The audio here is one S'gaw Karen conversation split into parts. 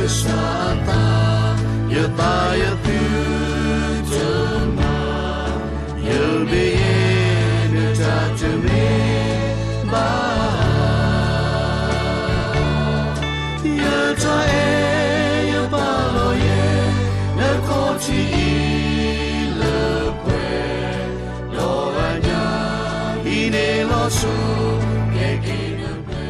ကစၢ်အသး, ယသးယသုတမၤ, ယမ့ၢ်ယဲ နတၢ်တမ့ၢ်ဘၣ် ယတၢ်အဲၣ်ယပာ်လီၤယဲ နခီၣ်ထံးအံၤလၢပှဲၤ, ဒီးအညၣ်ဟံးန့ၢ်လီၤစိၤ ကဲက့ၤနပျဲၢ်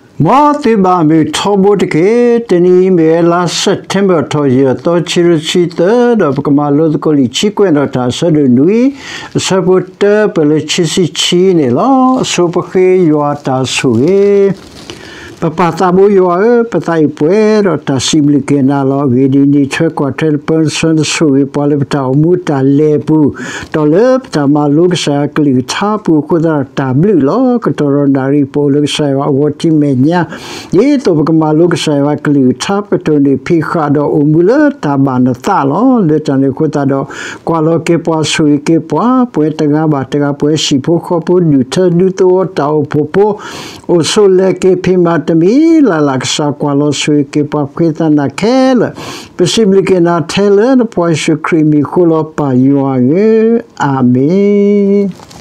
မ်သုဘၣ်မုာ်ထီဘိတက့ၢ်. တနံၤအံၤမ့ၢ်ဝဲလါစဲးပထ့ဘၢၣ် ထီၣ်ယဲၢ်သီ ခံကထိခံဆံသၢ, ဒီးပကမၤလိသကိးလံာ် ခံကွဲးနီၣ်တၢ် အဆၢဒိၣ်နွံ, အဆၢဖိတၢ ပၢၢ်လၢခံဆံခံန့ၣ်လီၤ. အဆိပဃ့ယွၤတၢ်ဆိၣ်ဂ့ၤ ပပၢ်သးဘိယွၤဧၢ, ပသးအံၤပှဲၤဒီးတၢ်စံးဘျုးက့ၤနၤလီၤ. အဂ့ၢ်ဒ်အံၤ, နအံးထွဲကွၢ်ထွဲ နပၢနုာ်ဆၢနဆိၣ်ဂ့ၤပှၤလၢပတၢ်အိၣ်မူတၢ်လဲၤအပူၤ, ဒီးလၢပတၢ်မၤလိကစၢ်ယွၤကလုၢ်ကထါအပူၤအဃိသတးဒီး တၢ်ဘျုးလီၤ. ကတီၢ်ဒီးနၣ်ရံၣ် ပအိၣ်လၢကစၢ်ယွၤအဂီၢ် တံၤမဲာ်ညါ, ဒ်သိးပကမၤလိကစၢ်ယွၤကလုၢ်ကထါ ပကတိၢ်န့ၢ်ဖံးဃာ်ဒီးအိၣ်မူလၢတၢ်ဘၣ်နသးလီၤ. လၢတၢ်န့ၣ်အဃိသတးဒီး ကွၢ်လီၤက့ၤပှၤ ဆိၣ်ဂ့ၤက့ၤပှၤ, ပှဲၤတဂၤဘၣ်တဂၤ ပှဲၤဟံၣ်ဖိဃီဖိ ဒူၣ်ထၢဒူသဝီ တၢ်အိၣ်ဖှိၣ်ဖိ အိၣ်ဆိးလဲၤက့ၤဖံးမၤတမံၤလၢ်လၢ် ကစၢ်ကွၢ်လီၤဆိၣ်ဂ့ၤက့ၤပှၤ ပဃ့သးနၤခဲလၢာ်, ပစံးဘျုးက့ၤနၤထဲလၢနဖိယ့ၣ်ၡူးခရံာ်မံၤအဃိလီၤ ပၢ်ယွၤဧၢ, အၤမ့ၣ်.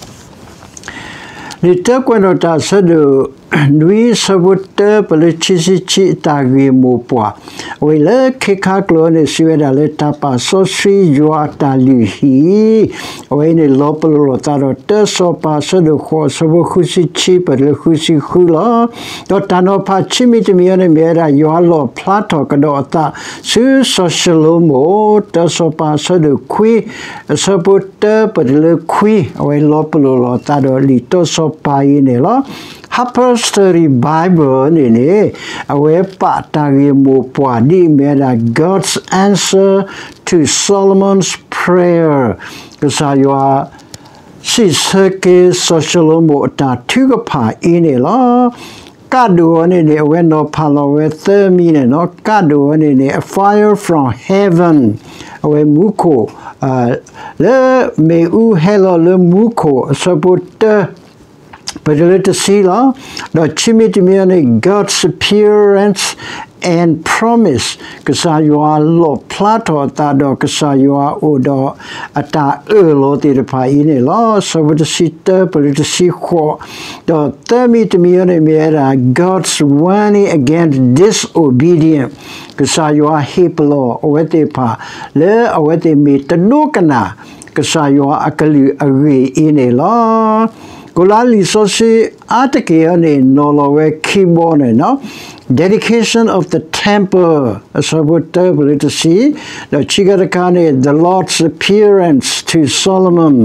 လံာ်တၢကွဲးနီၣ်တၢ် အဆၢဒိၣ်နွံ အဆၢဖိတၢ ပၢၢ်လၢခံဆံခံ အတၢ်ဂ့ၢ်မိၢ်ပှၢ်, အဝဲအံၤလၢခံခါကျိၤန့ၣ် စံးဝဲဒၣ်လၢ တၢ်ပာ်စီဆှံယွၤအတၢ်လုၢ်ဟံၣ်, အဝဲအံၤန့ၣ် လီၤပလိာ်လိာ်သးဒီး တၢစီၤပၤ အဆၢဒိၣ်ဃိး အဆၢဖိဃုဆံခံ ပၢၢ်လၢဃုဆံဃုလီၤ. ဒီးတၢ်နီၤဖးခံမံၤတမံၤအံၤန့ၣ် မ့ၢ်ဝဲဒၣ် ယွၤလီၣ်ဖျါထီၣ်ကဒီးအသး ဆူစီၤၡလိၤမိၣ်, တၢစီၤပၤ အဆၢဒိၣ်ခွံ အဆၢဖိတၢ ပၢၢ်တၢ်လၢခွံ, အဝဲလီၤပလိာ်လိာ်အသးဒီးလံာ်တၢစီၤပၤအံၤန့ၣ်လီၤ. Harper's Study Bible န့ၣ်န့ၣ် အဝဲပာ်တၢ်ဂ့ၢ်မိၢ်ပှၢ်ဒ်အမ့ၢ်ဝဲဒၣ် God's answer to Solomon's prayer, ကစၢ်ယွၤ စံးဆၢက့ၤစီၤၡလိၤမိၣ်အတၢ်ထုကဖၣ်အံၤန့ၣ်လီၤ. ကးဒိၣ်အီၤန့ၣ်န့ၣ် အဝဲနီၤဖးလီၤဝဲသၢမံၤန့ၣ်လီၤ. ကးဒိၣ်အီၤန့ၣ်န့ၣ် a fire from heaven, အဝဲမူခိၣ် လၢမ့ၣ်အူဟဲလီၤလၢမူခိၣ် အဆၢဖိတၢ ပၢၢ်တၢ်လၢတဆံလီၤ. ဒီးခံမံၤတမံၤအံၤန့ၣ် God's appearance and promise, ကစၢ်ယွၤလီၣ်ဖျါထီၣ်အသးဒီး ကစၢ်ယွၤအိၣ်ဒီးအတၢ်အၢၣ်လီၤသ့ၣ်တဖၣ်အံၤန့ၣ်လီၤ. အဆၢဖိတဆံတၢ ပၢၢ်လၢတဆံဃိး, ဒီးသၢမံၤတမံၤအံၤန့ၣ်မ့ၢ်ဝဲဒၣ် God's warning against disobedience, ကစၢ်ယွၤဟ့ၣ်ပလီၢ်အဝဲသ့ၣ်တဖၣ် လၢအဝဲသ့ၣ်မ့ၢ်တဒိကနၣ် ကစၢ်ယွၤအကလုၢ်အဂ့ၢ်အံၤန့ၣ်လီၤ. ကိၤလါလံာ်စီဆှံအါတက့ၢ်အံၤန့ၣ် နီၤလီၤဝဲခံဘီန့ၣ်လီၤ. Dedication of the temple, အဆၢဖိတၢ ပၢၢ်လၢတဆံ, ဒီးခံခါတခါန့ၣ် the Lord's appearance to Solomon,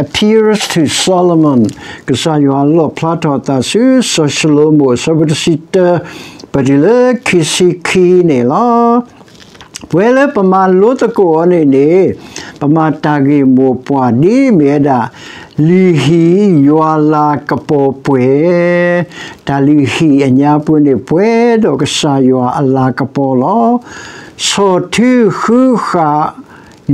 appears to Solomon, ကစၢ်ယွၤလီၣ်ဖျါထီၣ်အသးဆူစီၤၡလိၤမိၣ် အဆၢဖိတဆံတၢ ပၢၢ်တၢ်လၢခံဆံခံန့ၣ်လီၤ. ပဝဲလၢပမၤလိသကိးအီၤန့ၣ်န့ၣ် ပမၤတၢ်ဂ့ၢ်မိၢ်ပှၢ်ဒ်အမ့ၢ်ဝဲဒၣ် လုၢ်ဟံၣ်ယွၤလၤကပီၤပှဲၤ, တၢ်လုၢ်ဟံၣ်အညါပူၤန့ၣ် ပှဲၤဒီးကစၢ်ယွၤအလၤကပီၤလီၤ. ဆီၣ်ထွဲဃုဃာ်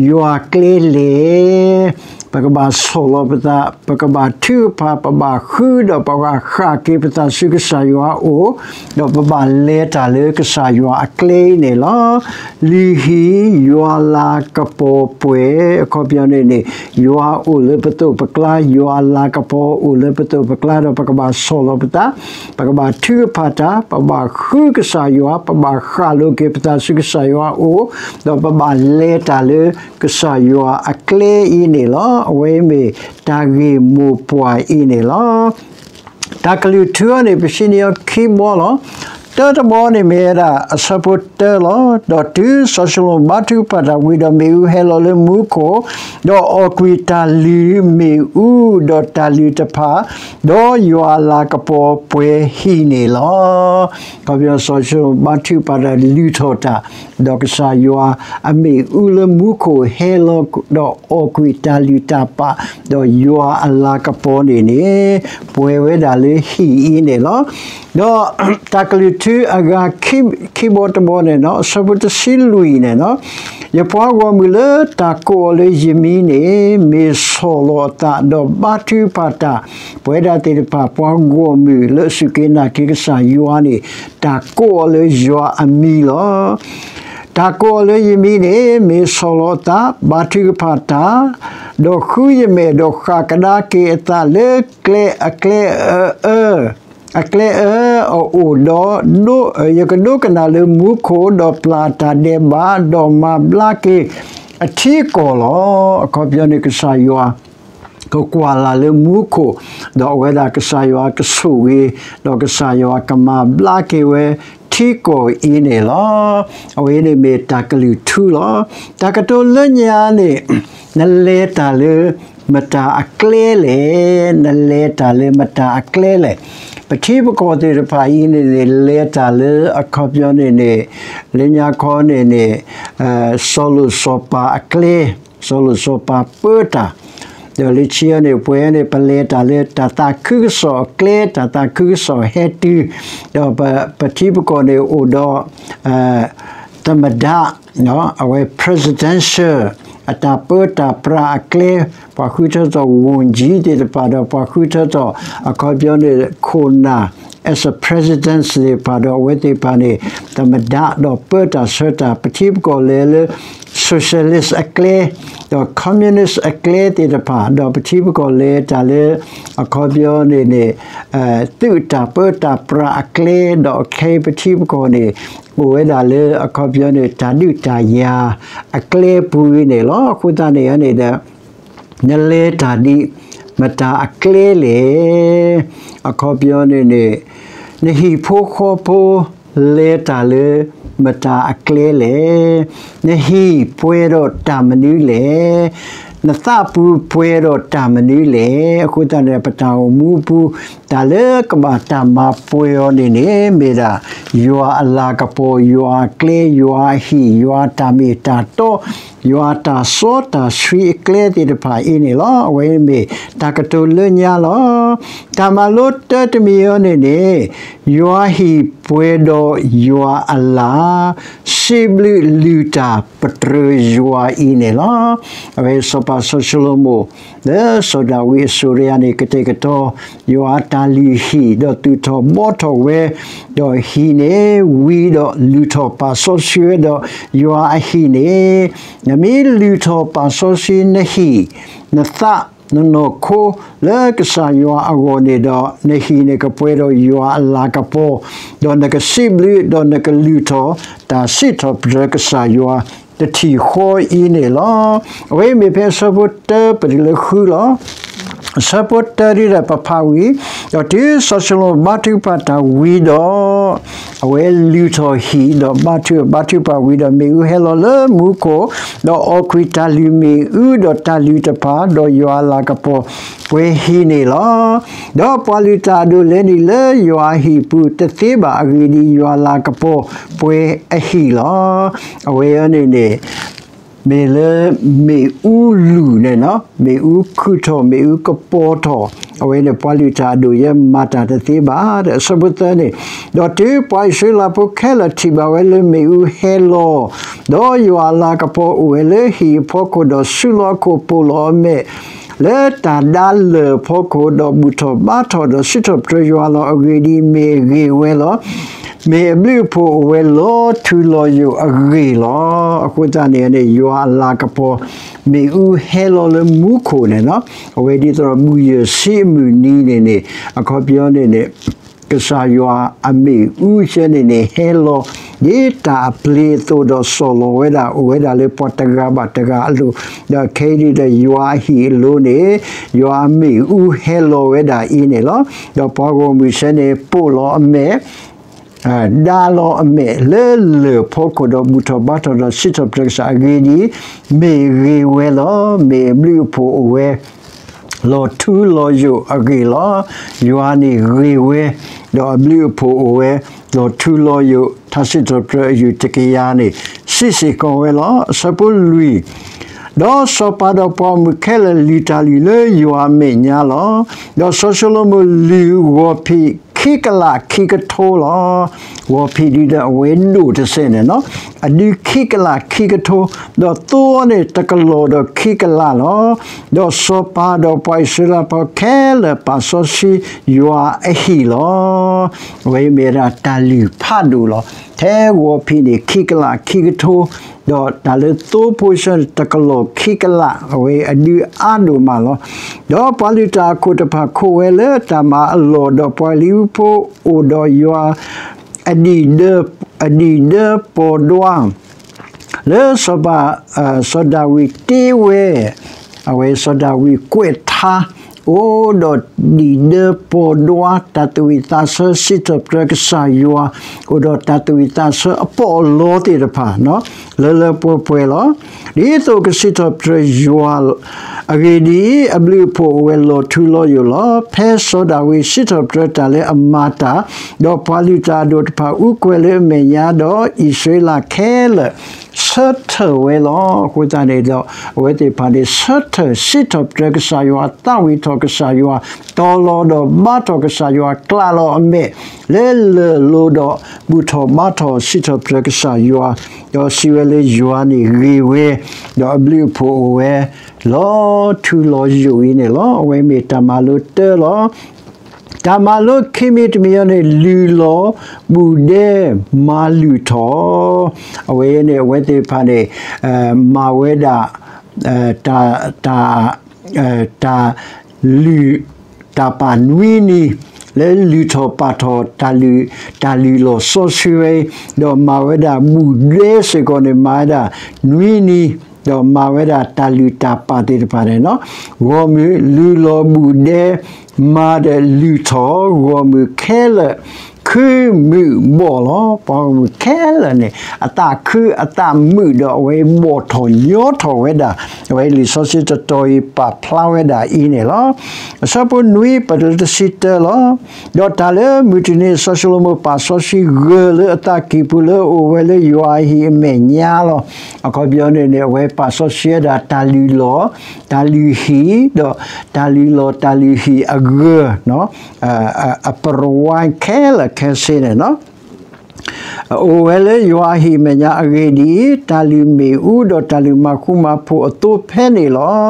ယွၤကျဲလဲၣ်, ပကဘၣ်ဆီၣ်လီၤပသး, ပကဘၣ်ထုကဖၣ်, ပဘၣ်ဃုဒီးပဘၣ်ဃၣ်က့ၤပသးဆူကစၢ်ယွၤအအိၣ်, ဒီးပဘၣ်လဲၤတၢ်လၢကစၢ်ယွၤအကျဲအံၤန့ၣ်လီၤ. လုၢ်ဟံၣ်ယွၤလၤကပီၤပှဲၤ အခီပညီန့ၣ်န့ၣ် ယွၤအိၣ်လၢပသိးပကျါ, ယွၤအလၤကပီၤအိၣ်လၢပသိးပကျါ ဒီးပကဘၣ်ဆီၣ်လီၤပသး, ပကဘၣ်ထုကဖၣ်တၢ်, ပဘၣ်ဃုကစၢ်ယွၤ, ပဘၣ်ဃၣ်လိၤက့ၤပသးဆူကစၢ်ယွၤအအိၣ်, ဒီးပဘၣ်လဲၤတၢ်လၢကစၢ်ယွၤအကျဲအံၤန့ၣ်လီၤ. အဝဲမ့ၢ်တၢ်ဂ့ၢ်မိၢ်ပှၢ်အံၤန့ၣ်လီၤ. တၢ်ကလုၢ်ထူအံၤန့ၣ် ပစံးန့ၢ်အီၤခံဘီလီၤ. တၢတဘီန့ၣ်မ့ၢ်ဝဲဒၣ်အဆၢဖိတၢလီၤ. ဒီးတုၤစီၤၡလိၤမိၣ်ဘါထုကဖၣ်တၢ်ဝံၤဒီးမ့ၣ်အူဟဲလီၤလၢမူခိၣ်, ဒီးအီၣ်ကွံာ်တၢ်လုၢ်မ့ၣ်အူ, ဒီးတၢ်လုၢ်တဖၣ်, ဒီးယွၤအလၤကပီၤပှဲၤဟံၣ်န့ၣ်လီၤ. အခီပညီစီၤၡလိၤမိၣ်ဘါထုကဖၣ်တၢ်လုၢ်ထီၣ်တၢ်, ဒီးကစၢ်ယွၤအမ့ၣ်အူလၢမူခိၣ်ဟဲလီၤဒီးအီၣ်ကွံာ်တၢ်လုၢ်တၢ်ပာ်, ဒီးယွၤအလၤကပီၤန့ၣ်န့ၣ် ပှဲၤဝဲဒၣ်လၢဟံၣ်အံၤန့ၣ်လီၤ. ဒီးတၢ်ကလုၢ် ထူအဂၤခံဘီတဘီန့ၣ်နီၤ, အဆၢဖိတဆံလွံၢ်န့ၣ်နီၤ, ယပှၤဂီၢ်မုၢ်လၢတၢ်ကိးအီၤလၢယမံၤန့ၣ် မ့ၢ်ဆီၣ်လီၤအသး ဒီးဘါထုကဖၣ်တၢ်, ပဝဲဒၣ်သ့ၣ်တဖၣ် ပှၤဂီၢ်မုၢ်လၢအစူၢ်က့ၤနာ်က့ၤကစၢ်ယွၤန့ၣ် တၢ်ကိးအီၤလၢယွၤအမံၤလီၤ. တၢ်ကိးအီၤလၢယမံၤန့ၣ် မ့ၢ်ဆီၣ်လီၤအသး ဘါထုကဖၣ်တၢ်, ဒီးဃုယမဲာ်ဒီးဃၣ်ကဒါက့ၤအသးလၢကျဲအကျဲအၢအၢ အကျဲအၢအအိၣ်ဒီး, ယကဒိကနၣ်လၢမူခိၣ် ဒီးပျၢ်တၢ်ဒဲးဘး ဒီးမၤဘျါက့ၤအထံအကီၢ်လီၤ. အခီပညီန့ၣ် ကစၢ်ယွၤ ကကွၢ်လၢ်လၢမူခိၣ်, ဒီးအဝဲဒၣ်ကစၢ်ယွၤကဆိၣ်ဂ့ၤ, ဒီးကစၢ်ယွၤကမၤဘျါက့ၤဝဲထံကီၢ်အံၤန့ၣ်လီၤ. အဝဲန့ၣ်မ့ၢ်တၢ်ကလုၢ်ထူလီၤ. တၢ်ကတိၤလၢညါန့ၣ် နလဲၤတၢ်လၢမတၤအကျဲလဲၣ်, နလဲၤတၢ်လၢမတၤအကျဲလဲၣ်. ပထံပကီၢ်သ့ၣ်တဖၣ်အံၤန့ၣ်န့ၣ် လဲၤတၢ်လၢအခီပညီန့ၣ်န့ၣ် လၢညါခီန့ၣ်န့ၣ် စီၤလိၣ်စီၤပၤအကျဲ, စီၤလိၣ်စီၤပၤပၢတၢ်, ဒီးလၢခံအံၤန့ၣ် ပဝဲန့ၣ် ပလဲၤတၢ်လၢတၢ်သးခုကစီၣ်အကျဲ, တၢ်သးခုကစီၣ်ဟဲတုၤ, ဒီးပထံပကီၢ်န့ၣ်အိၣ်ဒီး သမ္မတ အဝဲ presidential အတၢ်ပၢတၢ်ပြးအကျဲ, ပှၤဃုထၢထီၣ် ဝန်ကြီး သ့ၣ်တဖၣ်ဒီး ပှၤဃုထၢထီၣ်အခီပညီန့ၣ် ခိၣ်နၢ် as a president သ့ၣ်တဖၣ်ဒီး အဝဲသ့ၣ်တဖၣ်န့ၣ် သမ္မတ ဒီးပၢတၢ်ဆှၢတၢ်, ပထံပကီၢ်လဲၤလၢ socialist အကျဲ ဒီး communist အကျဲသ့ၣ်တဖၣ်, ဒီးပထံပကီၢ်လဲၤတၢ်လၢ အခီပညီန့ၣ်န့ၣ် သုးတၢ်ပၢတၢ်ပြးအကျဲ, ဒီးခဲအံၤပထံပကီၢ်န့ၣ် အိၣ်ဝဲဒၣ်လၢအခီပညီန့ၣ် တၢ်ဒုးတၢ်ယၤအကျဲပူၤအံၤန့ၣ်လီၤ. အဃိသတးန့ၣ်န့ၣ်ဒီး နလဲၤတၢ်ဒ်မတၤအကျဲလဲၣ်. အခီပညီန့ၣ်န့ၣ် နဟံၣ်ဖိဃီဖိလဲၤတၢ်လၢမတၤအကျဲလဲၣ်. နဟံၣ်ပှဲၤဒီးတၢ်မနုၤလဲၣ်. နသးပူၤပှဲၤဒီးတၢ်မနုၤလဲၣ်. အဃိသတးန့ၣ် ပတၢ်အိၣ်မူပူၤ တၢ်လၢကဘၣ်တၢ်မၤပှဲၤအီၤန့ၣ်န့ၣ် မ့ၢ်ဒၣ် ယွၤအလၤကပီၤ, ယွၤအကျဲ, ယွၤအဟံၣ်, ယွၤအတၢ်မ့ၢ်တၢ်တီ, ယွၤအတၢ်စီတၢ်ဆှံအကျဲသ့ၣ်တဖၣ်အံၤန့ၣ်လီၤ. အဝဲမ့ၢ်တၢ်ကတိၤလၢညါလီၤ. တၢ်မၤလိတၢတမံၤအံၤန့ၣ်န့ၣ် ယွၤဟံၣ်ပှဲၤဒီးယွၤအလၤ, စံးဘျုးလုၢ်တၢ်ပတြၢၤယွၤအံၤန့ၣ်လီၤ. အဝဲစီၤပၤစီၤၡလိၤမိၣ် လၢစီၤဒၤဝံးအစိၤရယါန့ၣ် ကတဲာ်ကတီၤ ယွၤအတၢ်လုၢ်ဟံၣ် ဒီးသူၣ်ထီၣ်ဘှီထီၣ်ဝဲ, ဒီးဟံၣ်န့ၣ်ဝံၤဒီးလုၢ်ထီၣ်ပာ်စီဆှံဝဲဒီး ယွၤအဟံၣ်န့ၣ် နမ့ၢ်လုၢ်ထီၣ်ပာ်စီဆှံနဟံၣ်, နသး, နနီၢ်ခိ လၢကစၢ်ယွၤအဂီၢ်န့ၣ်ဒီး နဟံၣ်န့ၣ်ကပှဲၤဒီးယွၤအလၤကပီၤ, ဒီးနကစံးဘျုး ဒီးနကလုၢ်ထီၣ် တၢ်စံးထီၣ်ပတြၢၤကစၢ်ယွၤ တထံၣ်ဃီအံၤန့ၣ်လီၤ. အဝဲမ့ၢ်ဖဲအဆၢဖိတၢပတုၤလၢဃုလီၤ. အဆၢဖိတၢဒ်ဒီးပဖးဝံၤ, ဒီးတုၤစီၤၡလိၤမိၣ်ဘါထုကဖၣ်တၢ်ဝံၤဒီး အဝဲလုၢ်ထီၣ်ဟံၣ် ဒီးဘါထုကဖၣ်ဝံၤဒီး မ့ၣ်အူဟဲလီၤလၢမူခိၣ်, ဒီးအီၣ်ကွံာ်တၢ်လုၢ်မ့ၣ်အူ ဒီးတၢ်လုၢ်တဖၣ်, ဒီးယွၤအလၤကပီၤပှဲၤဟံၣ်န့ၣ်လီၤ. ဒီးပှၤလုၢ်တၢ်အဒိၣ်လဲၤနုာ်လၢယွၤအဟံၣ်ပူၤတသ့ဘၣ်, အဂ့ၢ်ဒ်အံၤ, ယွၤအလၤကပီၤပှဲၤအဟံၣ်လီၤ. အဝဲအံၤန့ၣ်န့ၣ် မ့ၢ်လၢမ့ၣ်အူလုၢ်န့ၣ်နီၤ, မ့ၣ်အူခုၣ်ထီၣ် မ့ၣ်အူကပီၤထီၣ်, အဝဲန့ၣ်ပှၤလုၢ်တၢ်အဒိၣ်ယဲမၤတၢ်တသ့ဘၣ်ဒီး အဆၢဖိသၢန့ၣ်, ဒီးတုၤပှၤအံၣ်စရ့လးဖိခဲလၢာ်ထံၣ်ဘၣ်ဝဲလၢမ့ၣ်အူဟဲလီၤ, ဒီးယွၤအလၤကပီၤအိၣ်ဝဲလၢဟံၣ်အဖီခိၣ်, ဒီးစုလီၤအခိၣ်ပိာ်လီၤအမဲာ် လၢတၢ်ဒါလၢၢ်အဖီခိၣ်, ဒီးဘူၣ်ထီၣ်ဘါထီၣ်, ဒီးစံးထီၣ်ပတြၢၤယွၤလီၤ. အဂ့ၢ်ဒ်အံၤ, မ့ၢ်အဂ့ၤဝဲလီၤ. မ့ၢ်အဘျုးအဖှိၣ်အိၣ်ဝဲလီၤထူလီၤယိာ်အဂ့ၢ်လီၤ. အဃိသတးန့ၣ်န့ၣ် ယွၤအလၤကပီၤ မ့ၣ်အူဟဲလီၤလၢမူခိၣ်န့ၣ်နီၤ, အဝဲဒ်သိးဒီးဘုယၢၣ်ဆံးအမုၢ်နံၤန့ၣ်န့ၣ် အခီပညီန့ၣ်န့ၣ် ကစၢ်ယွၤအမ့ၣ်အူယဲန့ၣ်န့ၣ် ဟဲလီၤဒ်တၢ်အပျ့ၤအသိးဒီး စီၢ်လီၤဝဲဒၣ် အိၣ်ဝဲဒၣ်လၢပှၤတဂၤဘၣ်တဂၤအလိၤ, ဒီးခဲအံၤဒ်ဒီးယွၤအဟံၣ်အလိၤန့ၣ် ယွၤအမ့ၣ်အူဟဲလီၤဝဲဒၣ်အံၤန့ၣ်လီၤ. ဒီးပှၤဂီၢ်မုၢ်ဆဲန့ၣ် ပိာ်လီၤအမဲာ် ဒါလီၤအမဲာ်လၢလၢၢ်ဖီခိၣ်ဒီး ဘူၣ်ထီၣ်ဘါထီၣ်ဒီးစံးထီၣ်ပတြၢၤကစၢ်. အဂ့ၢ်ဒ်အံၤ, မ့ၢ်ဂ့ၤဝဲလီၤ. မ့ၢ်အဘျုးအဖှိၣ်အိၣ်ဝဲ လီၤထူလီၤယိာ်အဂ့ၢ်လီၤ. ယွၤန့ၣ်ဂ့ၤဝဲ, ဒီးအဘျုးအဖှိၣ်အိၣ်ဝဲ လီၤထူလီၤယိာ်, ထါစံးထီၣ်ပတြၢၤအယုၢ်တကယၤန့ၣ် စံးစ့ၢ်ကီးဝဲလီၤ. အဆၢဖိလွံၢ်, ဒီးစီၤပၤဒီးပှၤဂီၢ်မုၢ်ခဲလၢာ်လုၢ်တၢ်လုၢ်လၢယွၤအမဲာ်ညါလီၤ. ဒီးစီၤၡလိၤမိၣ်လုၢ်ဂီၤဖံး အဒုခံကလးခံကထိလီၤ. ဂီၤဖံးဒုဒီးအဝဲဒိၣ်တစဲးန့ၣ်လီၤ. အဒုခံကလးခံကထိ, ဒီးသိန့ၣ်တကလီၢ်ဒီးခံကလးလီၤ. ဒီးစီၤပၤဒီးပှၤအံၣ်စရ့လးဖိခဲလၢာ်ပာ်စီဆှံယွၤအဟံၣ်လီၤ. အဝဲမ့ၢ်ဒၣ်တၢ်လုၢ်ဖးဒိၣ်လီၤ. ထဲဂီၤဖံးန့ၣ်ခံကလးခံကထိ, ဒီးတၢ်လၢသိဖိဆၢန့ၣ်တကလီၢ်ခံကလး, အဝဲအဒုအါဒိၣ်မးလီၤ. ဒီးပှၤလုၢ်တၢ်အခိၣ်တဖၣ်ခိးဝဲလၢတၢ်မၤအလီၢ်, ဒီးပှၤလံာ်ဖိအိၣ်ဒီးယွၤ အဒံၣ်ဒၢ အဒံၣ်ဒၢပီၤဒွါ လၢစီၤပၤ စီၤဒၤဝံးတ့ဝဲ, အဝဲစီၤဒၤဝံးကွဲးထါ အိၣ်ဒီးဒံၣ်ဒၢပီၤဒွါ တၢ်သူၣ်ဝံၣ်သးဆၢစံးထီၣ်ပတြၢၤကစၢ်ယွၤ, အိၣ်ဒီးတၢ်သူၣ်ဝံၣ်သးဆၢအပီးအလီသ့ၣ်တဖၣ် လၢလၢပှဲၤပှဲၤလီၤ. ဒ်သိးကစံးထီၣ်ပတြၢၤယွၤ အဂ့ၢ်ဒ်အံၤ, အဘျုးအဖှိၣ်အိၣ်ဝဲလီၤထူလီၤယိာ်လီၤ. ဖဲစီၤဒၤဝံးစံးထီၣ်ပတြၢၤတၢ်လၢအမၤတၢ်, ဒီးပှၤလုၢ်တၢ်အဒိၣ်တဖၣ်အူကွဲးလၢအမဲာ်ညါ, ဒီးအံၣ်စရ့လးခဲလၢာ် ဆၢထၢၣ်ဝဲလီၤ. အဃိသတးန့ၣ်ဒီး အဝဲသ့ၣ်တဖၣ်န့ၣ် ဆၢထၢၣ်စံးထီၣ်ပတြၢၤကစၢ်ယွၤ, သးဝံၣ်ထီၣ်ကစၢ်ယွၤ, တီၤလီၤဒီးဘါထီၣ်ကစၢ်ယွၤ, ကျးလီၤအမဲာ် လၢလၢၢ်လိၤဒီးဘူၣ်ထီၣ်ဘါထီၣ်စံးထီၣ်ပတြၢၤကစၢ်ယွၤ, ဒီးစံးဝဲလၢယွၤန့ၣ်ဂ့ၤဝဲ, ဒီးအဘျုးအဖှိၣ်အိၣ်ဝဲ လီၤထူလီၤယိာ်အံၤန့ၣ်လီၤ. အဝဲမ့ၢ်တၢ်မၤလိတၢလီၤ. တၢ်မၤလိခံမံၤတမံၤအံၤန့ၣ် လုၢ်လီၤ ဘူၣ်ဒဲ မၤလုၢ်ထီၣ်, အဝဲန့ၣ် အဝဲသ့ၣ်တဖၣ်န့ၣ် မၤဝဲဒၣ် တၢ် တၢ် တၢ်လုၢ် တၢ်ပာ်နွံနံၤ လၢလုၢ်ထီၣ်ပာ်ထီၣ် တၢ်လုၢ် တၢ်လုၢ်လီၢ်စီဆှံဝဲအံၤ, ဒီးမၤဝဲဒၣ်ဘူၣ်ဒဲစ့ၢ်ကီးန့ၣ် မၤဝဲဒၣ်နွံနံၤ, ဒီးမၤဝဲဒၣ်တၢ်လုၢ်တၢ်ပာ်သ့ၣ်တဖၣ်န့ၣ်လီၤ. ဂီၢ်မုၢ်လုၢ်လီၤဘူၣ်ဒဲ မၤဒီးလုၢ်ထီၣ် ဂီၢ်မုၢ်ခဲလၢာ် ခုမုာ်ဘီၣ်လီၤ. ပှၤဂီၢ်မုၢ်ခဲလၢာ်န့ၣ် အသးခုအသးမုာ်ဒီးအဝဲဘီၣ်ထီၣ်ညီထီၣ်ဝဲဒၣ်, အဝဲလံာ်စီဆှံတတီၤအံၤပာ်ဖျါဝဲဒၣ်အံၤန့ၣ်လီၤ. အဆၢဖိနွံ ပတုၤလၢတဆံတၢလီၤ. ဒီးတၢ်လၢမုၢ်တနံၤ စီၤၡလိၤမိၣ်ပာ်စီဆှံဂၢၢ်လၢအသးကံၢ်ပူၤလၢအအိၣ်ဝဲလၢယွၤအဟံၣ်အမဲာ်ညါလီၤ. အခီပညီန့ၣ်န့ၣ် အဝဲပာ်စီဆှံဝဲဒၣ်တၢ်လုၢ်လီၢ်, တၢ်လုၢ်ဟံၣ်, ဒီးတၢ်လုၢ်လီၢ်တၢ်လုၢ်ဟံၣ်အဂၢၢ် အပရဝါခဲလၢာ်ခဲဆ့န့ၣ်လီၤ. အအိၣ်ဝဲလၢယွၤအဟံၣ်အမဲာ်ညါ အဂ့ၢ်ဒ်အံၤ, တၢ်လုၢ်မ့ၣ်အူဒီးတၢ်လုၢ်မၤဃူမၤဖိးအသိဖဲန့ၣ်လီၤ.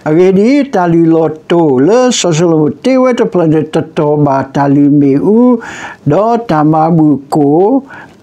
အဂ့ၢ်ဒ်အံၤ, တၢ်လုၢ်လီၢ်တိၢ်လၢစီၤၡလိၤမိၣ်တ့ဝဲတဖျၢၣ်န့ၣ် တတီၤဘၣ်တၢ်လုၢ်မ့ၣ်အူ, ဒီးတၢ်မၤဘူၣ်ကိၣ်,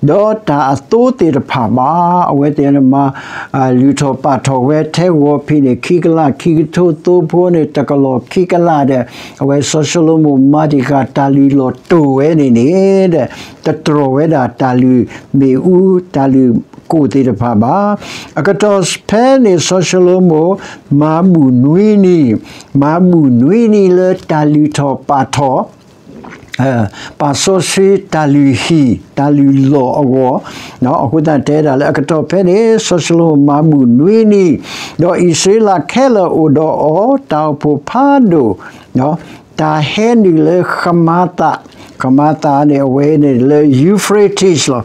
ဒီးတၢ်အသိသ့ၣ်တဖၣ်ဘၣ်. အဝဲသ့ၣ်န့ၣ်မၤ လုၢ်ထီၣ်ပာ်ထီၣ်ဝဲထဲဂီၤဖံးန့ၣ် ခံကလးခံကထိ သိဖိန့ၣ် တကလီၢ်ခံကလးဒီး အဝဲစီၤၡလိၤမိၣ်မၤတံၢ်ဃာ်တၢ်လုၢ်လီၢ်တိၢ်ဝဲန့ၣ်န့ၣ်ဒီး တတြီၢ်ဝဲဒၣ်တၢ်လုၢ်မ့ၣ်အူ တၢ်လုၢ်ကိၣ်သ့ၣ်တဖၣ်ဘၣ်. အကတီၢ်ဖဲန့ၣ် စီၤၡလိၤမိၣ် မၤဘူၣ်နွံနံၤ, မၤဘူၣ်နွံနံၤလၢတၢ်လုၢ်ထီၣ်ပာ်ထီၣ် ပာ်စီဆှံတၢ်လုၢ်ဟံၣ် တၢ်လုၢ်လီၢ်အဂီၢ်, အဃိသတးတဲဒၣ်လၢအကတီၢ်ဖဲန့ၣ် စီၤၡလိၤမိၣ်မၤဘူၣ်နွံနံၤ, ဒီးအံၣ်စရ့လးခဲလၢာ်အိၣ်ဒီးအီၤ တၢ်အိၣ်ဖှိၣ်ဖးဒိၣ်, တၢ်ဟဲနုာ်လၢဃမၤသး, ဃမၤသးန့ၣ် အဝဲန့ၣ်လၢ Euphrates လီၤ.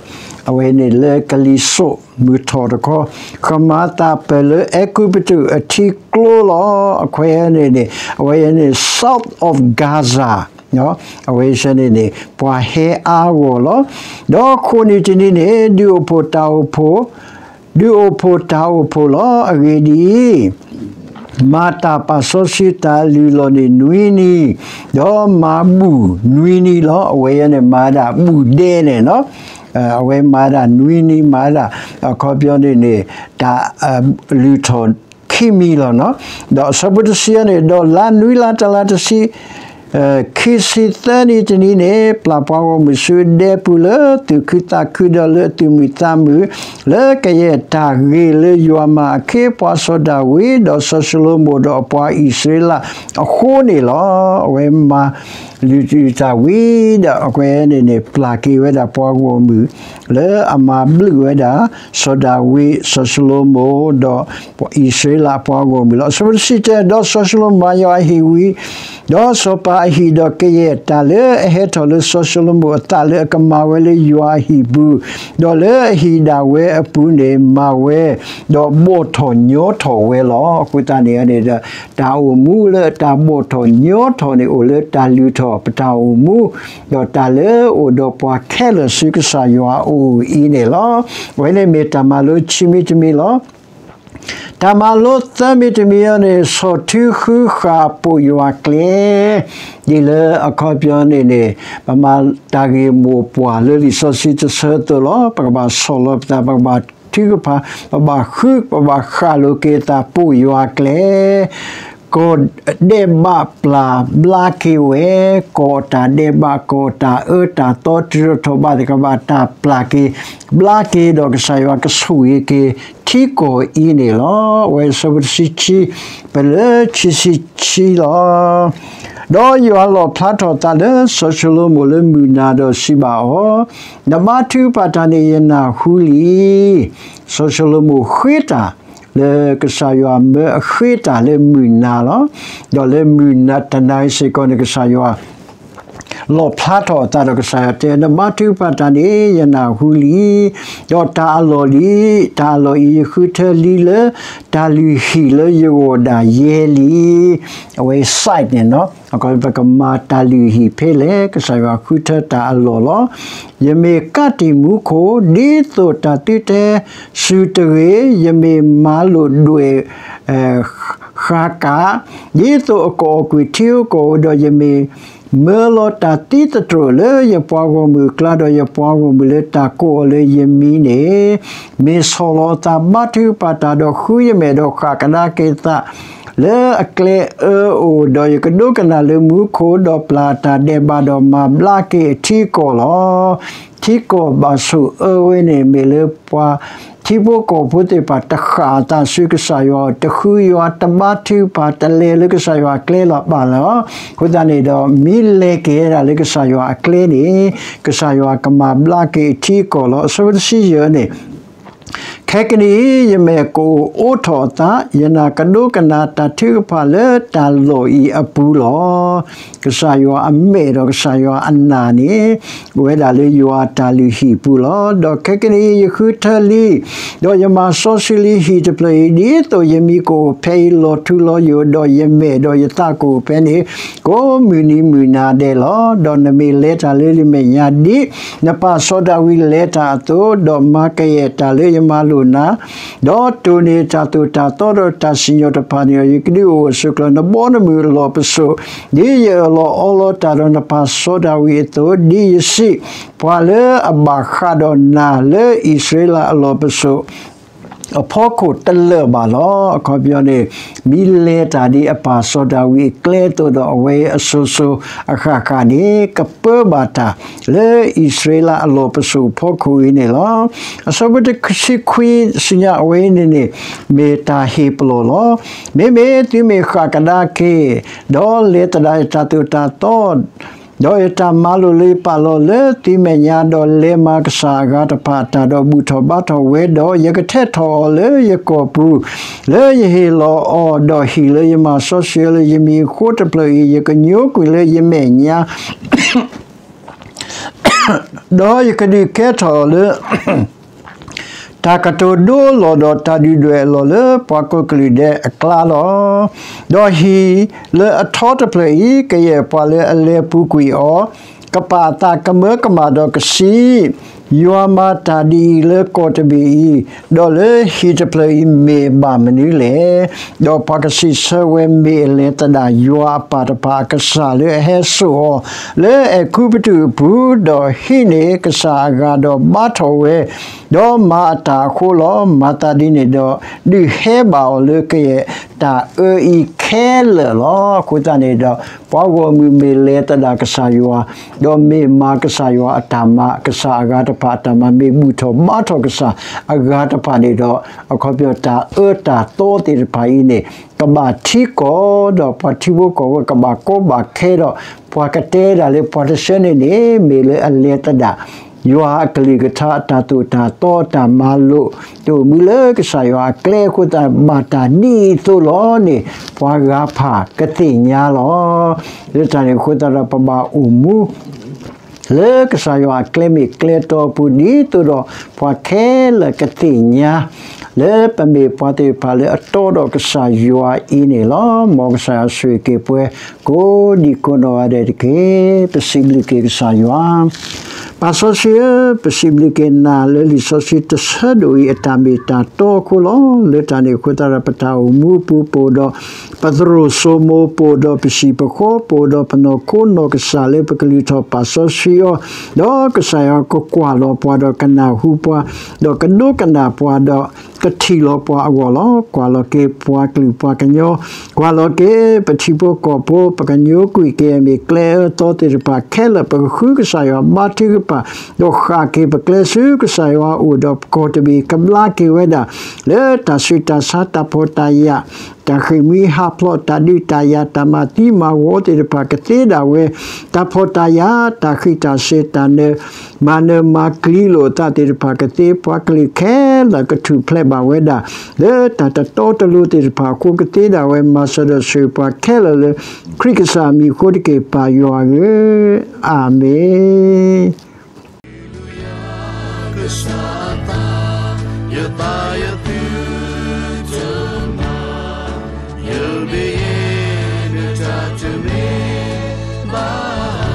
အဝဲန့ၣ်လၢကလံၤစိးမုၢ်ထီၣ်တခီ, ဃမၤသးပၢၢ်လၢအဲၤကူပတူးအထံကျိလီၤ. အဝဲန့ၣ်န့ၣ် အဝဲန့ၣ် south of Gaza အဝဲန့ၣ်န့ၣ် ပှၤဟဲအါဂီၢ်လီၤ. ဒီးဃိးနံၣ်တနံၤန့ၣ် ဒုးအိၣ်ဖှိၣ်တၢ်အိၣ်ဖှိၣ်, ဒုးအိၣ်ဖှိၣ်တၢ်အိၣ်ဖှိၣ်လီၤ. အဂ့ၢ်ဒ်အံၤ, မၤတၢ်ပာ်စီဆှံတၢ်လုၢ်လီၢ်န့ၣ်နွံနံၤ, ဒီးမၤဘူၣ်နွံနံၤလီၤ. အဝဲန့ၣ်မၤဒၣ်ဘူၣ်ဒဲန့ၣ်လီၤ. အဝဲမၤဒၣ်နွံနံၤ မၤဒၣ် အခီပညီန့ၣ်န့ၣ် တၢ်လုၢ်ထီၣ်ခံမံၤလီၤ. ဒီးအဆၢဖိတဆံန့ၣ်, ဒီးလါနွံလါတလါတဆံ ခံဆံသၢနံၣ်တနံၤန့ၣ် ပျၢ်ပှၤဂီၢ်မုၢ်ဆူဒဲပူၤလၢသူၣ်ခုသးခုဒီးလၢအသူၣ်မုာ်သးမုာ်, လၢကယဲၢ်တၢ်ဂ့ၤလၢယွၤမၤအခ့အပှၤစီၤဒၤဝံး ဒီးစီၤၡလိၤမိၣ်ဒီးအပှၤအံၣ်စရ့လးအဃိန့ၣ်လီၤ. အဝဲမၤလုၢ်တၢ်ဝံၤဒီး အဝဲန့ၣ်န့ၣ် ပျၢ်က့ၤဝဲဒၣ်ပှၤဂီၢ်မုၢ် လၢအမၤဘျုးဝဲဒၣ် စီၤဒၤဝံး, စီၤၡလိၤမိၣ် ဒီးအံၣ်စရ့လးအပှၤဂီၢ်မုၢ်လီၤ. အဆၢဖိတဆံတၢ, ဒီးစီၤၡလိၤမိၣ်မၤယွၤအဟံၣ်ဝံၤ, ဒီးစီၤပၤအဟံၣ်, ဒီးကယဲၢ်တၢ်လၢအဟဲထီၣ်လၢစီၤၡလိၤမိၣ်အသးလၢအကမၤဝဲလၢယွၤအဟံၣ်ပူၤ, ဒီးလၢအဟံၣ်ဒၣ်ဝဲအပူၤန့ၣ်မၤဝဲ, ဒီးဘီၣ်ထီၣ်ညီထီၣ်ဝဲလီၤ. အဃိသတးန့ၣ်န့ၣ်ဒီး တၢ်အိၣ်မူလၢတၢ်ဘီၣ်ထီၣ်ညီထီၣ်န့ၣ် အိၣ်လၢတၢ်လုၢ်ထီၣ် ဒီးပတၢ်အိၣ်မူ, ဒီးတၢ်လၢအအိၣ်ဒီးပှၤခဲလၢာ်ဆူကစၢ်ယွၤအအိၣ်အံၤန့ၣ်လီၤ. အဝဲန့ၣ်မ့ၢ်တၢ်မၤလိခံမံၤတမံၤလီၤ. တၢ်မၤလိသၢမံၤတမံၤအံၤန့ၣ် ဆီၣ်ထုဃုဃာ်ပိာ်ယွၤကျဲ, ဒ်လၢအခီပညီန့ၣ်န့ၣ် ပမၤတၢ်ဂ့ၢ်မိၢ်ပှၢ်လၢလံာ်စီဆှံတဆၢအသိးလီၤ. ပကဘၣ်ဆီၣ်လီၤပသး, ပကဘၣ်ထုကဖၣ်, ပဘၣ်ဃု, ပဘၣ်ဃၣ်လိာ်က့ၤသးပိာ်ယွၤကျဲ ကီၢ်ဒဲးဘးပျၢ်ဘျါက့ၤဝဲ, ကီၢ်တၢ်ဒဲးဘး ကီၢ်တၢ်အၢတၢ်သီ တြီထီၣ်ဘၣ်သ့ၣ်တဖၣ် ဘၣ်တၢ်ပျၢ်က့ၤ ဘျါက့ၤဒီးကစၢ်ယွၤကဆိၣ်ဂ့ၤက့ၤထံကီၢ်အံၤန့ၣ်လီၤ. အဝဲဆၢဖိတဆံခံ ပလၢခံဆံခံလီၤ. ဒီးယွၤလီၣ်ဖျါထီၣ်သးလၢစီၤၡလိၤမိၣ်လၢမုၢ်နၤဒီးစံးဘၣ်အီၤ, နဘါထုကဖၣ်တၢ်န့ၣ် ယနၢ်ဟူလံ. စီၤၡလိၤမိၣ်ဃ့တၢ်လၢကစၢ်ယွၤမၢအဃ့တၢ်လၢမုၢ်နၤလီၤ. ဒီးလၢမုၢ်နၤတနၤအံၤစ့ၢ်ကီးန့ၣ် ကစၢ်ယွၤ လီၣ်ဖျါထီၣ်အသးဒီးကစၢ်ယွၤတဲ နဘါထုကဖၣ်တၢ်န့ၣ် ယနၢ်ဟူလံ. ဒီးတၢ်အလီၢ်လံ, တၢ်အလီၢ်အံၤ ယဃုထၢလံလၢ တၢ်လုၢ်ဟံၣ်လၢယဂီၢ်ဒၣ်ယဲလံ. အဝဲ site န့ၣ် ပကမၤတၢ်လုၢ်ဟံၣ်ဖဲလဲၣ်, ကစၢ်ယွၤဃုထၢတၢ်အလီၢ်လီၤ. ယမ့ၢ်ကးတံာ်မူခိၣ် ဒ်သိးတၢ်သုတဲဆူတဂ့ၤ, ယမ့ၢ်မၤလိာ်ဒွဲၣ် ဃာ်ကး ဒ်သိးအကအီၣ်ကွံာ်ထံဧိၤကီၢ်ဧိၤ, ဒီးယမ့ၢ်မၢလီၤတၢ်သံသတြိာ်လၢယပှၤဂီၢ်မုၢ်အကျါ, ဒီးယပှၤဂီၢ်မုၢ်လၢတၢ်ကိးအီၤလၢယမံၤန့ၣ် မ့ၢ်ဆီၣ်လီၤအသးဘါထုကဖၣ်တၢ် ဒီးဃုယမဲာ်ဒီးဃၣ်ကဒါက့ၤအသး လၢအကျဲအၢအအိၣ်, ဒီးယကဒိကနၣ်လၢမူခိၣ်, ဒီးပျၢ်တၢ်ဒဲးဘး, ဒီးမၤဘျါက့ၤအထံအကီၢ်လီၤ. ထံကီၢ်ဘၣ်ဆိၣ်အၢဝဲန့ၣ် မ့ၢ်လၢပှၤထံဖိကီၢ်ဖိသ့ၣ်တဖၣ် တဃၣ်အသးဆူကစၢ်ယွၤ, တဃုယွၤ, တဘါထုကဖၣ်, တလဲၤလၢကစၢ်ယွၤအကျဲလီၤဘၣ်လီၤ. အဃိသတးန့ၣ်ဒီး မ့ၢ်လဲၤက့ၤဝဲဒၣ်လၢကစၢ်ယွၤအကျဲန့ၣ် ကစၢ်ယွၤကမၤဘျါက့ၤအထံအကီၢ်လီၤ. အဆၢဖိတဆံယဲၢ်န့ၣ် ခဲကနံၣ်အံၤ ယမဲာ်ကအိၣ်အိးထီၣ်အသး, ယနၢ်ကဒိကနၣ်တၢ်ထုကဖၣ်လၢတၢ်လီၢ်အံၤအပူၤလီၤ. ကစၢ်ယွၤအမဲာ်ဒီးကစၢ်ယွၤအနၢ်န့ၣ် အိၣ်ဝဲဒၣ်လၢယွၤအတၢ်လုၢ်ဟံၣ်ပူၤလီၤ. ဒီးခဲကနံၣ်အံၤ ယဃုထၢလံ, ဒီးယမၤစီဆှံလံဟံၣ်တဖျၢၣ်အံၤ, ဒ်သိးယမံၤကအိၣ်ဖဲအံၤလီၤထူလီၤယိာ်, ဒီးယမဲာ်ဒီးယသးကအိၣ်ဖဲန့ၣ် ကိးမုၢ်နံၤမုၢ်နၤဒဲးလီၤ. ဒီးနမ့ၢ်လဲၤတၢ်လၢယမဲာ်ညါဒ် နပၢ်စီၤဒၤဝံးလဲၤတၢ်အသိး, ဒီးမၤကယဲၢ်တၢ်လၢယမၤလိာ်နၤ, ဒီးတိၢ်န့ၢ်တၢ်သိၣ်တၢ်သီဒီးတၢ်စံၣ်ညီၣ်တဖၣ်န့ၣ်, ယကဒုးအိၣ်အစိၤကျၢၤ နဘီနမုၢ်အလီၢ်ပစိာ်, ဒ်ယအၢၣ်လီၤအီလီၤတၢ်ဒီးနပၢ်စီၤဒၤဝံးအသိး, ဒ်ယစံး, ပှၤလၢအဘၣ်ဃးဒီးနၤလၢအံၣ်စရ့လးအလီၢ်ပစိာ် အဖီခိၣ်တလၢာ်ဘၣ်လီၤ. အခီပညီန့ၣ် မ့ၢ်လဲၤတၢ်ဒ်အပၢ်စီၤဒၤဝံးအကျဲအသိးဒီး အဝဲအစိၤစိၤအဃၣ်ဃၣ်န့ၣ် ကပၢဘၣ်တၢ်လၢအံၣ်စရ့လးအလီၢ်ပစိာ်အဖီခိၣ်အံၤန့ၣ်လီၤ. အဆၢဖိတဆံခွံ စံၣ်ညီၣ်အဝဲအံၤန့ၣ်န့ၣ် မ့ၢ်တၢ်ဟ့ၣ်ပလီၢ်လီၤ. မ့မ့ၢ်သုမ့ၢ်ဃၣ်ကဒါက့ၤ, ဒီးလဲၤသဒၣ်ယတၢ်သိၣ်တၢ်သီ ဒီးယတၢ်မၤလိာ်လၢယပာ်လီၤလၢသုမဲာ်ညါ, ဒီးလဲၤမၤကစၢ်အဂၤတဖၣ်အတၢ်ဒီးဘူၣ်ထီၣ်ဘါထီၣ်ဝဲ, ဒီးယကထဲထီၣ်အီၤလၢယကီၢ်ပူၤ, လၢယဟ့ၣ်လီၤအီၤ, ဒီးဟံၣ်လၢယမၤစီဆှံအီၤလၢယမံၤအဃိတဖျၢၣ်အံၤ, ယကညိကွံာ်လၢယမဲာ်ညါ ဒီးယကဒုးကဲထီၣ်အီၤလၢ တၢ်ကတိၤဒိအလီၢ်, ဒီးတၢ်ဒုၣ်ဒွဲၣ်အလီၢ်လၢပှၤကိးကလုာ်ဒဲးအကျါလီၤ. ဒီးဟံၣ်လၢအထီတဖျၢၣ်အံၤ, ကယဲၢ်ပှၤလၢအလဲၤပူၤကွံာ်အီၤ ကပာ်အသးကမၢကမၣ်ဒီးကစံး, ယွၤမၤတၢ်ဒ်အံၤလၢကီၢ်တဘ့ၣ်အံၤ, ဒီးလၢဟံၣ်တဖျၢၣ်အံၤမ့ၢ်ဘၣ်မနုၤလဲၣ်. ဒီးပှၤကစံးဆၢဝဲ, မ့ၢ်အလဲၤသဒၣ်ယွၤအပၢ်တဖၣ် အကစၢ်လၢအဟဲစိာ်အီၤလၢအဲၤကူပတူးအပူၤ, ဒီးဟံးန့ၢ်ကစၢ်အဂၤဒီးဘါထီၣ်ဝဲ, ဒီးမၤအတၢ်အဃိလီၤ. မၤသးဒ်န့ၣ်ဒီး ဒုးဟဲဘၣ်အီၤလၢကယဲၢ်တၢ်အၢအံၤခဲလၢာ်လီၤ. အဃိသတးန့ၣ်ဒီး ပှၤဂီၢ်မုၢ်မ့ၢ်လဲၤသဒၣ်ကစၢ်ယွၤ, ဒီးမ့ၢ်မၤကစၢ်ယွၤအတၢ်မၤ, ကစၢ်အဂၤတဖၣ်အတၢ်မၤ, မ့ၢ်ဘူၣ်ထီၣ်ဘါထီၣ်ကစၢ်အဂၤတဖၣ်န့ၣ်ဒီး အခီပညီတၢ်အၢတၢ်သီသ့ၣ်တဖၣ်အံၤန့ၣ် ကဘၣ်ထံကီၢ်, ဒီးပှၤထံဖိကီၢ်ဖိကဘၣ်ကီဘၣ်ခဲဒီး ပှၤကတဲဒၣ်လၢပှၤတဆၢန့ၣ်န့ၣ် မ့ၢ်လၢအလဲၤသဒၣ် ယွၤအကလုၢ်ကထါအတၢ်သိၣ်တၢ်သီတၢ်မၤလိာ် တအိၣ်မူလၢကစၢ်ယွၤအကျဲအဃိသတး ဘၣ်တၢ်ဒ်အံၤအသိးလီၤန့ၣ် ပှၤဂၤတဖၣ်ကသ့ၣ်ညါလီၤ. လၢတၢ်န့ၣ်အဃိသတးဒီး ပဘၣ်အိၣ်မူ လၢကစၢ်ယွၤအကျဲမ့ၢ်ကျဲတီအပူၤ ဒ်သိးဒီးပှၤခဲလၢာ်ကသ့ၣ်ညါ လၢပမ့ၢ်ပှၤသ့ၣ်တဖၣ်လၢအတီဒီးကစၢ်ယွၤအံၤန့ၣ်လီၤ. မ်ကစၢ်ယွၤဆိၣ်ဂ့ၤက့ၤပှၤ ကိးဒံကိးနီၢ်ဂၤဒဲးတက့ၢ်. ပစံးဘျုးက့ၤကစၢ်ယွၤ ပၢ်စီဆှံဧၢ, ပစံးဘျုးက့ၤနၤလၢလံာ်စီဆှံတဆၢဒိၣ်အံၤအတၢ်မ့ၢ်တၢ်တီအဃိလီၤ. လၢတၢ်န့ၣ်အဃိသတးဒီး ပတၢ်အိၣ်မူအပူၤ ပအိၣ်ဒီးပသရိာ်စိမိၤ, ပအိၣ်ဒီးပဟံၣ်ပဃီ, ပအိၣ်ဒီးပနီၢ်ခိနီၢ်ကစၢ်လၢပကလုၢ်ထီၣ်ပာ်စီဆှံအီၤ, ဒီးကစၢ်ယွၤကကွၢ်လီၤပှၤဒီးကနၢ်ဟူပှၤ, ဒီးကဒိကနၣ်ပှၤဒီးကထံၣ်လီၤပှၤအဂီၢ်လီၤ. ကွၢ်လီၤက့ၤပှၤကလုာ်ပှၤကညီ, ကွၢ်လီၤက့ၤပထံဖိကီၢ်ဖိ, ပကညိကွံာ်က့ၤအမ့ၢ်ကျဲအၢသီသ့ၣ်တဖၣ်ခဲလၢာ်, ပကဃုကစၢ်ယွၤဘါထုကဖၣ်, ဒီးဃၣ်က့ၤပကျဲဆူကစၢ်ယွၤအအိၣ်ဒီးပကီၢ်တဘ့ၣ်, ကဘျါက့ၤဝဲဒၣ် လၢတၢ်ဆူးတၢ်ဆါ တၢ်ဖှီၣ်တၢ်ယာ်, တၢ်ဃ့ၢ်မှံဟးဖျိး, တၢ်ဒုးတၢ်ယၤ, တၢ်မၤသံမၤဝီသ့ၣ်တဖၣ်ကသ့ဒၣ်ဝဲ, တၢ်ဖှီၣ်တၢ်ယာ်, တၢ်ဃံးတၢ်စ့ၤ, တၢ်နၢၤ မၤနၢၤမၤကျံလိာ်အသးသ့ၣ်တဖၣ်ကသ့, ပှၤကလုာ်ခဲလၢာ်ကထူၣ်ဖျဲးဘၣ်ဝဲဒၣ်, လၢတၢ်တတီတလိၤသ့ၣ်တဖၣ်အဃိကသ့ဒၣ်ဝဲ, မၤစၢၤဒီးဆိၣ်ဂ့ၤပှၤခဲလၢာ်လၢ ခရံာ်ကစၢ်အမံၤအဃိတက့ၢ်, ပၢ်ယွၤဧၢ, အၤမ့ၣ်. ကစၢ်အသး, ယသးယသုတမၤ, ယမ့ၢ်ယဲနတၢ်တမ့ၢ်ဘၣ်.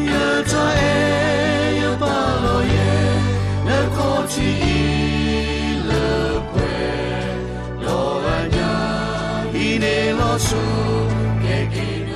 ယတၢ်အဲၣ်ယပာ်လီၤယဲ, နခီၣ်ထံးအံၤလၢပှဲၤ, ဒီးအညၣ်အံၤန့ၣ်လီၤဆီ, ကဲက့ၤ